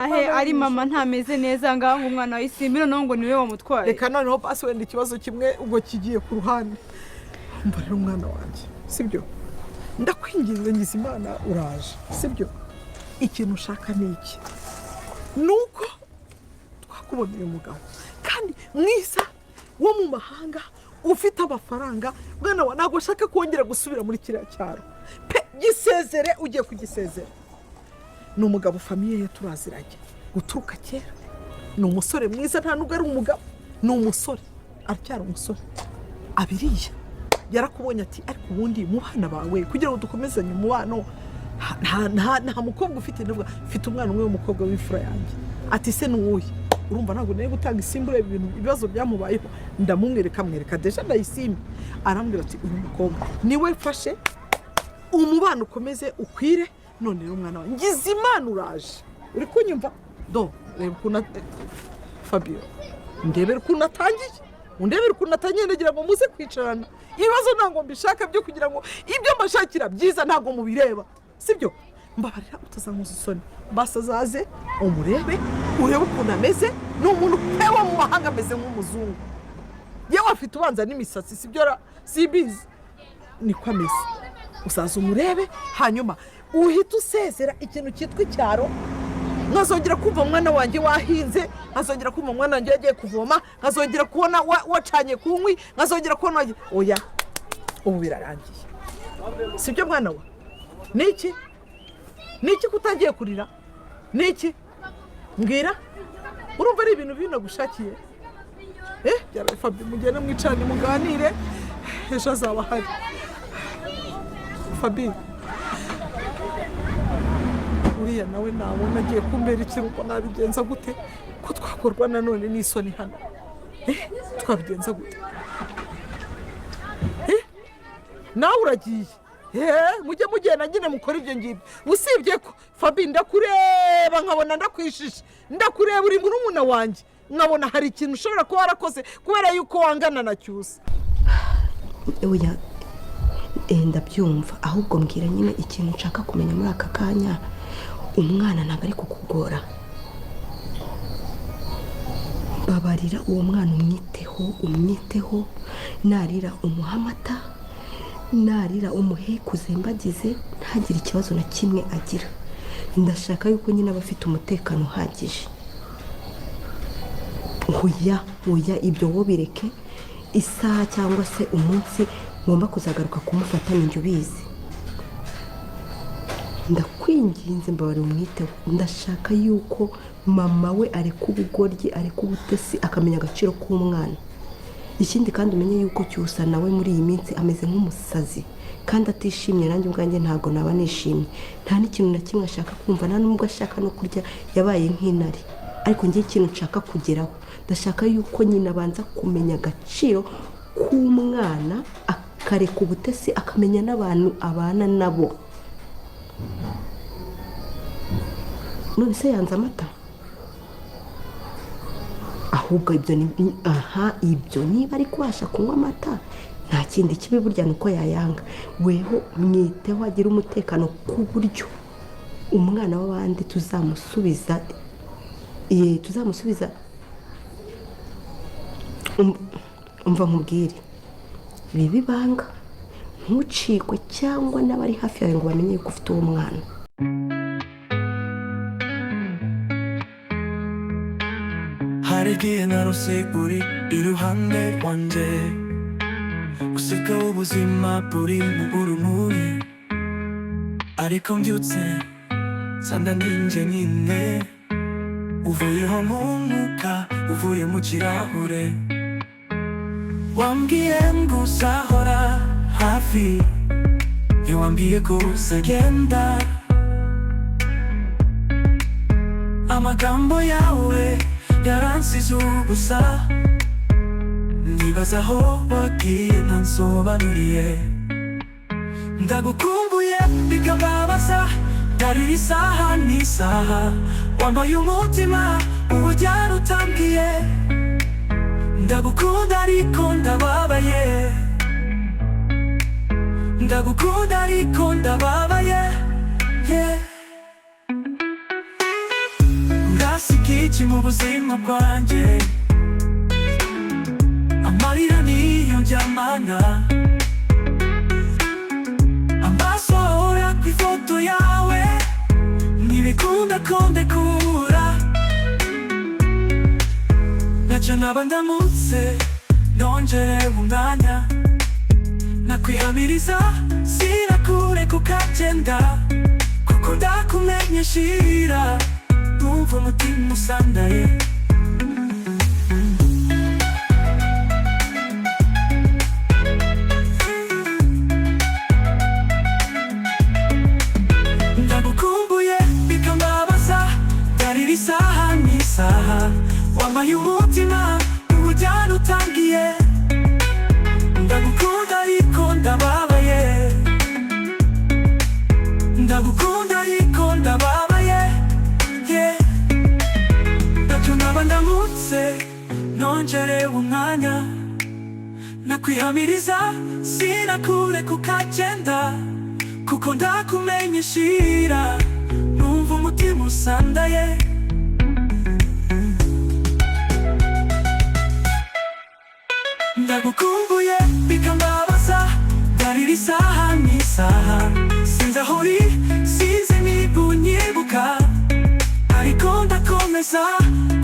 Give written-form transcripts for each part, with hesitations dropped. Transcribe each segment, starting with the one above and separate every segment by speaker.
Speaker 1: Ahe ari mama ntameze neza, ngaho ngo umwana wa Isimbi noneho ngo niwe wamutwaye.
Speaker 2: Reka noneho basi wenda ikibazo kimwe ubwo kigiye ku ruhande. Umva rero umwana wanjye, sibyo? Ndakwinginze, ngize Imana uraje, sibyo? Ikintu ushaka ni iki? Ni uko twakuboneye umugabo kandi mwiza wo mu mahanga ufite amafaranga. Mwana wa, ntabwo ushaka kongera gusubira muri kiriya cyaro pe. Gisezere, ugiye kugisezera. Ni umugabo famille ye turaziranye guturuka kera, ni umusore mwiza. Nta nubwo ari umugabo, ni umusore, aracyari umusore. Abiriya yarakubonye ati: "Ariko ubundi mu bana bawe, kugira ngo dukomezanye umubano, nta mukobwa ufite?" Ndavuga: "Mfite umwana umwe w'umukobwa w'imfura yanjye." Ati: "Se ni uwuhe?" Urumva ntabwo nari gutanga Isimbi, ureba ibintu ibibazo byamubayeho. Ndamumwereka, mwereka déjà Ndayisimbi. Arambwira ati: "Uyu mukobwa niwe mfashe, umubano ukomeze ukwire." None rero umwana wawe, ngize Imana uraje, uri kunyumva? Do reba ukuntu Fabio, ndebera ukuntu atangiye, undebere ukuntu atangiye. Ndagira ngo muze kwicarana. Ibibazo ntabwo mbishaka byo kugira ngo ibyo mbashakira byiza ntabwo mubireba, sibyo? Mbabarira utazankoza isoni. Basi azaze umurebe, urebe ukuntu ameze. Ni umuntu pe wo mu mahanga, ameze nk'umuzungu, yewe afite ubanza n'imisatsi, sibyo ra? Simbizi, niko ameze. Uzaza umurebe, hanyuma uhita usezera ikintu cyitwa icyaro. Nkazongera kumva umwana wanjye wahinze, nkazongera kumva umwana wanjye yagiye kuvoma, nkazongera kubona wacanye ku nkwi, nkazongera kubona oya, ubu birarangiye, sibyo mwana wa? Ni iki? Ni iki ko utangiye kurira? Ni iki? Mbwira. Urumva ari ibintu binagushakiye? Byabaye. Fabi, mugende mwicarane muganire, ejo azaba ahari. Fabi, uriya nawe nabona agiye kumbera ikiruko, nabigenza gute ko twakorwa nanone n'isoni hano? Twabigenza gute? Nawe uragiye? Mujye mugenda nyine mukora ibyo ngibyo. Usibye ko Fabi, ndakureba nkabona ndakwishishe, ndakureba uri murumuna wanjye, nkabona hari ikintu ushobora kuba warakoze kubera yuko wangana na Cyusa.
Speaker 3: Oya, ndabyumva. Ahubwo mbwira nyine ikintu nshaka kumenya muri aka kanya: umwana ntabwo ari kukugora? Babarira uwo mwana umwiteho, umwiteho. Narira umuhe amata, narira umuhe kuzembagize, ntagire ikibazo na kimwe agira. Ndashaka yuko nyine aba afite umutekano uhagije. Oya, oya, ibyo wo bireke. Isaha cyangwa se umunsi ngomba kuzagaruka kumufata ni njye ubizi. Ndakwinginze, mbabarira umwiteho. Ndashaka yuko mama we areka ubugoryi, areka ubutesi, akamenya agaciro k'umwana. Ikindi kandi, umenye yuko Cyusa nawe muri iyi minsi ameze nk'umusazi kandi atishimye. Nanjye ubwanjye ntabwo naba nishimye. Nta n'ikintu na kimwe ashaka kumva, nta n'ubwo ashaka no kurya, yabaye nk'intare. Ariko njye ikintu nshaka kugeraho, ndashaka yuko nyine abanza kumenya agaciro k'umwana, akareka ubutesi, akamenya n'abantu abana nabo. None se yanze amata? Ahubwo ibyo ni aha, ibyo niba ari kubasha kunywa amata, nta kindi kibi burya ni uko yayanga. Weho mwiteho agire umutekano, ku buryo umwana w'abandi tuzamusubiza, tuzamusubiza. Umva nkubwire, bibe ibanga, ntucikwe cyangwa n'abari hafi yawe ngo bamenye yuko ufite uwo mwana.
Speaker 4: Hari igihe narose uri iruhande rwanjye, useka, ubuzima buri mu urumuri, ariko mbyutse nsanga ninjye nyine uvuyeho mu mwuka, uvuye mu kirahure. Wambwiye ngo uzahora hafi, ntiwambwiye ko uzagenda. Amagambo yawe yaransize ubusa, nibaza aho wagiye ntansobanuriye. Ndagukumbuye bikababaza, ndarira isaha n'isaha. Wambaye umutima ubujyana utambwiye. Ndagukunda ariko ndababaye, ndagukunda ariko ndababaye, yeah. Iki mu buzima bwanjye. Amarira niyo njyamana, amaso ahora ku ifoto yawe, ntibikunda ko ndekura. Ntacyo naba ndamutse nongere umwanya, nakwihamiriza sinakureka ukagenda, kuko ndakumenye shira, numva umutima usandaye. Ndagukumbuye bikambabaza, ndarira isaha n'isaha. Wambaye umutima ubujyana utangiye. Ndagukunda ariko ndababaye, ndagukunda ariko ndababaye, yeah. Ntacyo naba ndamutse nongerewe umwanya, nakwihamiriza sinakureka ukagenda, kuko ndakumenye shira, numva umutima usandaye. Ndagukumbuye bikambabaza, ndarira isaha n'isaha. Sinzi aho uri, sinzi niba unyibuka, ariko ndakomeza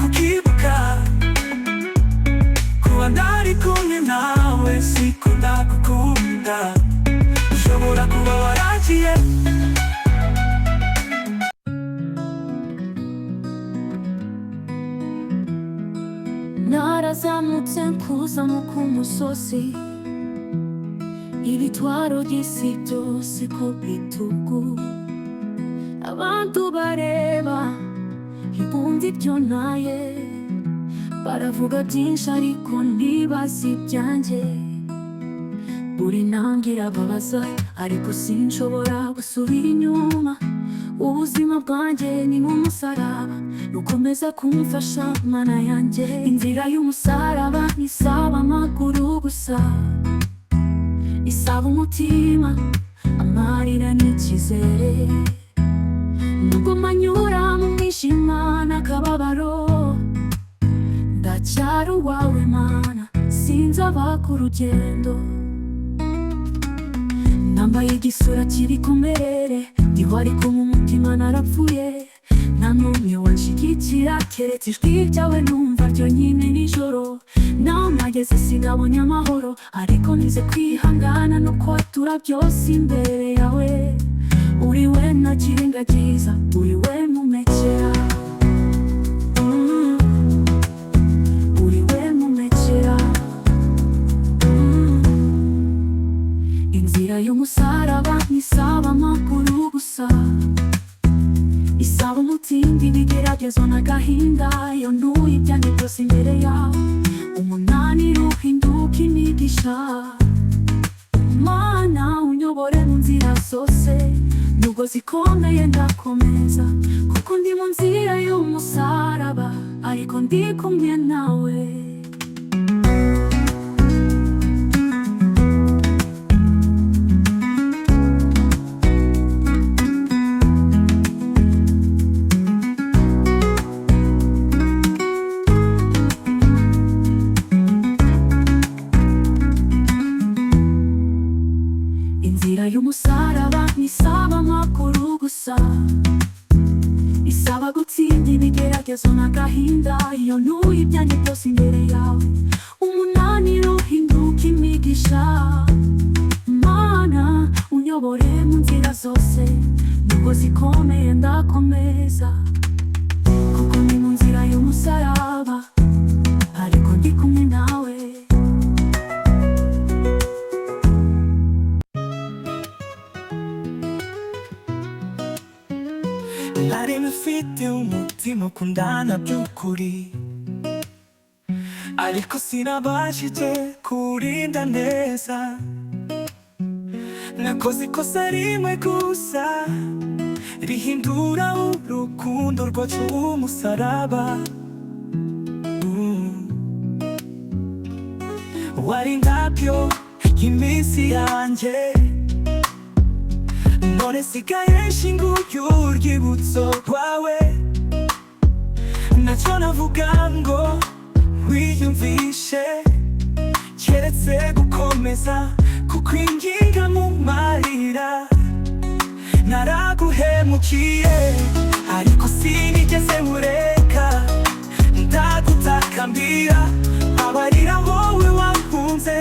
Speaker 4: kukibuka. Kuba ndari kumwe nawe siko ndagukunda, ushobora kuba waragiye.
Speaker 5: Narazamutse nkuzamuka umusozi, ibitwaro by'isi byose ku bitugu. Abantu bareba ntibumva ibyo ntaye, baravuga byinshi ariko ntibazi ibyanjye. Buri ntambwe irababaza ariko sinshobora gusubira inyuma. Ubuzima bwanjye ni nk'umusaraba, nukomeza kumfasha Mana yanjye. Inzira y'umusaraba ntisaba amaguru gusa, isaba umutima, amarira n'icyizere. Nubwo manyura mu mwijima n'akababaro, ndacyari uwawe Mana, sinzaba ku rugendo. Nambaye igisura cy'ibikomerere, ndiho ariko mu mutima narapfuye. Nta n'umwe wanshigikira keretse ijwi ryawe numva ryonyine nijoro. Naho nageze sinabonye amahoro, ariko nize kwihangana no kwatura byose imbere yawe. Uri we ntakirengagiza, uri we mpumekera. Uri we mpumekera. Inzira y'umusaraba ntisaba amaguru gusa, isaba umutindi, ibigeragezo n'agahinda. Iyo ntuye ibyanjye byose imbere yawe, umunaniro uhinduka imigisha. Mana unyobore mu nzira zose, nubwo zikomeye ndakomeza, kuko ndi mu nzira y'umusaraba ariko ndi kumwe nawe. Inzira y'umusaraba ntisaba amakuru gusa, isaba gutsinda ibigeragezo n'agahinda. Iyo ntuye ibyanjye byose imbere yawe, umunaniro uhinduka imigisha. Mana unyobore mu nzira zose, nubwo zikomeye ndakomeza, kuko ni mu nzira y'umusaraba ariko ndi kumwe nawe.
Speaker 4: Nari mfite umutima ukundana by'ukuri, ariko sinabashije kurinda neza. Nakoze ikosa rimwe gusa rihindura urukundo rwacu umusaraba. Wari indabyo y'iminsi yanjye, none sigaye nshinguye urwibutso rwawe. Ntacyo navuga ngo wiyumvishe, keretse gukomeza kukwinginga mu marira. Naraguhemukiye ariko sinigeze nkureka, ndagutakambira abarira wowe wankunze.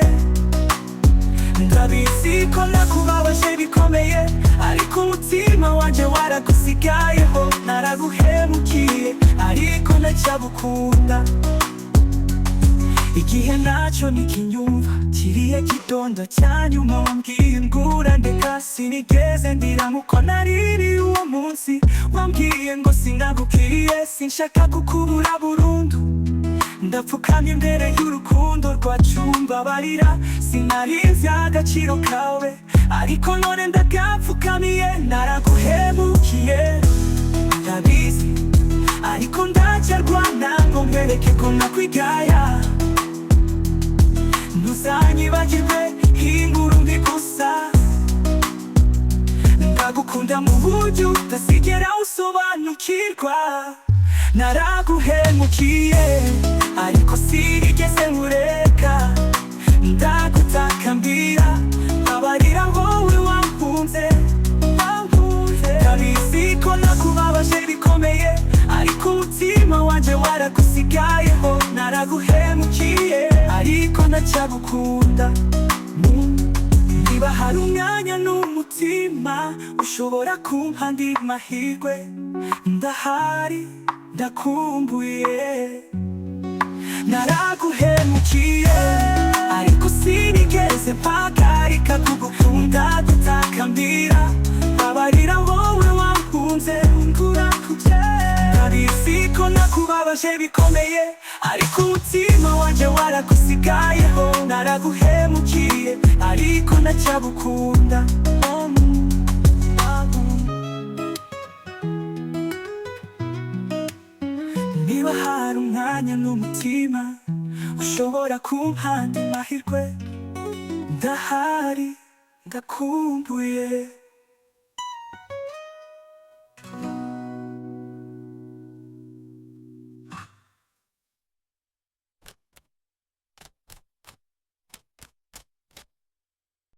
Speaker 4: Ndabizi ko nakubabaje bikomeye, ariko umutima wanjye waragusigayeho. Naraguhemukiye ariko ndacyagukunda. Igihe nacyo ntikinyumva, kiriya kidondo cya nyuma wambwiye ngura ndeka, sinigeze ndira nkuko naririye uwo munsi wambwiye ngo sinagukiriye. Sinshaka kukubura burundu, ndapfukamye imbere y'urukundo rwacu, mbabarira. Sinarinzi agaciro kawe, ariko none ndagapfukamiye. Naraguhemukiye ndabizi, ariko ndacyarwana ngo nkwereke ko nakwigaya. Ntuzanyibagirwe inkuru mbi gusa, ndagukunda mu buryo utazigera usobanukirwa. Naraguhemukiye ariko sinigeze nkureka, ndagutakambira abarira wowe wankunze, wankunze. Ndabizi ko nakubabaje bikomeye, ariko umutima wanjye waragusigayeho. Naraguhemukiye ariko ndacyagukunda. Niba hari umwanya n'umutima ushobora kumpa andi mahirwe, ndahari, ndakumbuye. Naraguhemukiye ariko sinigeze mpagarika kugukunda, gutakambira abarira wowe wankunze. Ndabizi ko nakubabaje bikomeye, ariko umutima wanjye waragusigayeho. Naraguhemukiye ariko ndacyagukunda. Niba hari umwanya n'umutima ushobora kumpa andi mahirwe, ndahari, ndakumbuye.